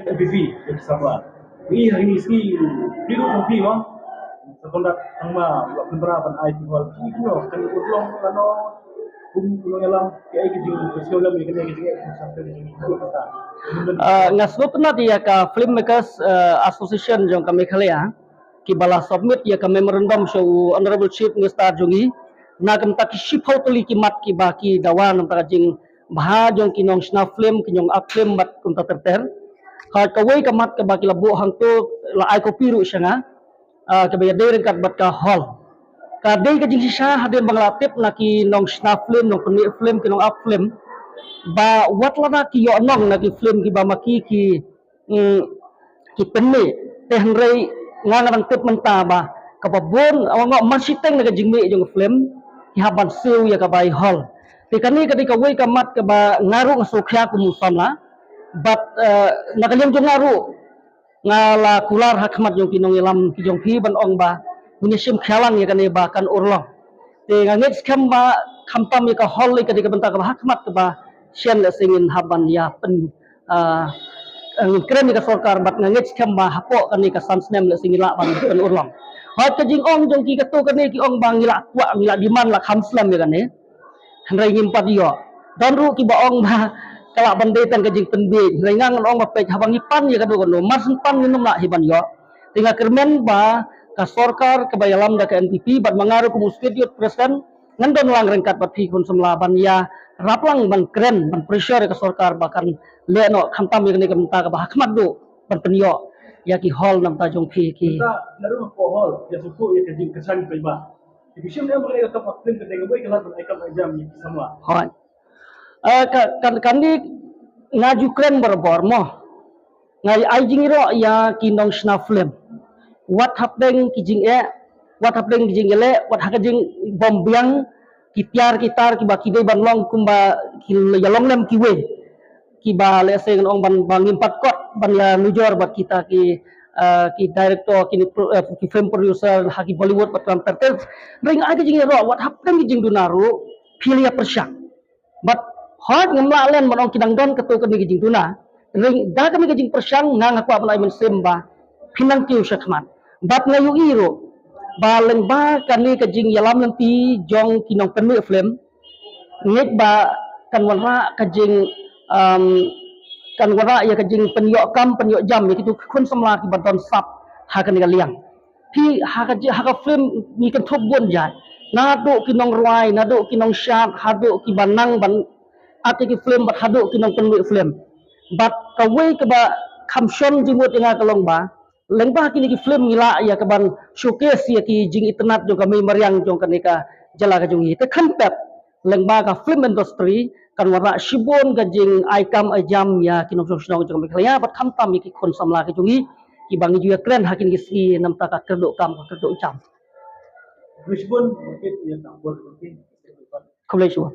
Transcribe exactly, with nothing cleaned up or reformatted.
N P P, N P P samla. Ni hari ni si, ni ruh sampi ma. Sa kondak tang ma, lok kendra ban ai ti hol. Ki kino, kan urlong kano, kum kino yalam, ki ai ki jing, ki sio lam, ki kene ki jing, ki sampe ki jing, ki kata. Ah, nga sngewtynnat ïa ka Filmmakers, eh, Association jong ka Meghalaya, ki ba la submit ïa ka memorandum sha u Honorable Chief Minister jong ngi, na ka bynta ki shiphew tylli ki mat ki ba ki dawa na ka bynta ka jing bha jong ki nongshna film, ki nong act film bad kumta ter ter. Ha kawei ka mat kaba ki la buh hangto la ai copy ruh sha nga. Ah, kaba ïadei ryngkat bad ka hall. Ka dei ka jingshisha hadien ba nga la tip na ki nongshna film, nongpynmih film, ki nong act film. Ba wat lada ki ïoh nong na ki film kiba ma ki ki mm, ki pynmih, te hynrei nga nga dang tip mynta ba kaba bun, nga ong man shiteng na ka jingmih jong ka film, ki hap ban siew ïa ka bai hall. Te kane ka dei kawei ka mat kaba nga ruh nga sngewkhia kum u samla, bad, eh, na ka liang jong nga ruh, nga la kular ha khmat jong ki nongïalam ki jong phi ban ong ba, ngin ïa shim khia lang ïa kane ba kan urlong. Te nga ngeit skhem ba khamtam ïa ka hall ka dei ka bynta kaba ha khmat kaba shen lehse ngin hap ban ïa pyn, ah, ngin kren ïa ka sorkar bad nga ngeit skhem ba hapoh kane ka san snem lehse ngin lah ban pynurlong. Hooid ka jingong jong ki kato kane ki ong ba ngi la kwah ngi la demand la kham slem ïa kane. Hynrei ngim pat ïoh. Don ruh kiba ong ba ka lah ban dei tang ka jingpynbiej. Hynrei nga ngan ong ba peit haba ngi pan ïa kano kano mar shen pan ngin ym lah hi ban ïoh. Te nga kyrmen ba ka sorkar kaba ïalam da ka N P P bad ma nga ruh kum u State Youth President ngan don lang ryngkat bad phi khun samla ban ïa rap lang ban kren ban pressure ïa ka sorkar ba kan leh noh khamtam ïa kane ka bynta kaba ha khmat duh ban pynïoh ïa ki hall na bynta jong phi ki. Bynta na ruh ko hall ïa suku ïa ka jingkyrshan paidbah. Ki bishim em kane ka top up ka dei kawei ka lad ban ai kam ai jam ïa ki samla. Hooid. Eh, ka, kan, kane nga ju kren barabor mo. Nga ai jingïaroh ïa ki nongshna film. Wat hapdeng ki jingeh, wat hapdeng ki jingïaleh, wat ha ka jingbym biang ki tiar ki tar kiba ki dei ban long kumba ki ïalong lem kiwei. Kiba lehse ngan ong ban, ban ngim pat kot ban ïa nujor bad kita ki, eh, ki director, ki, eh, ki film producer ha ki Bollywood bad kumta ter ter. Hynrei nga ai ka jingïaroh wat hapdeng ki jingduna ruh phi la ïa pyrshang. Bad hooid ngam lah len ban ong ki dang don kato kane ka jingduna. Hynrei da kane ka jingpyrshang nga nga kwah ban ai mynsiem ba phin nang kiew sha khmat. Bad nga ïohi ruh ba lyngba kane ka jingïalam lynti jong ki nongpynmih film, ngeit ba kan wanrah ka jing, um, kan wanrah ïa ka jingpynïoh kam pynïoh jam ïa kito ki khun samla kiba don sap ha kane ka liang. Phi ha ka ji-, ha ka film ngi kynthup bun jait. Naduh ki nongrwai, naduh ki nongshad, haduh kiba nang ban act ïa ki film bad haduh ki nongpynmih film. Bad kawei kaba kham shon jingmut ïa nga ka long ba lyngba kine ki film ngi lah ïa ka ban showcase ïa ki jingitynnad jong ka mei mariang jong kane ka jylla ka jong ngi. Te kham pep lyngba ka film industry kan wanrah shibun ka jingai kam ai jam ïa ki nongshong shnong jong ka Meghalaya bad khamtam ïa ki khun samla ka jong ngi kiba ngi ju ïa kren ha kine ki sngi na bynta ka kyrduh kam ka kyrduh jam. Khublei shibun. Khublei shibun.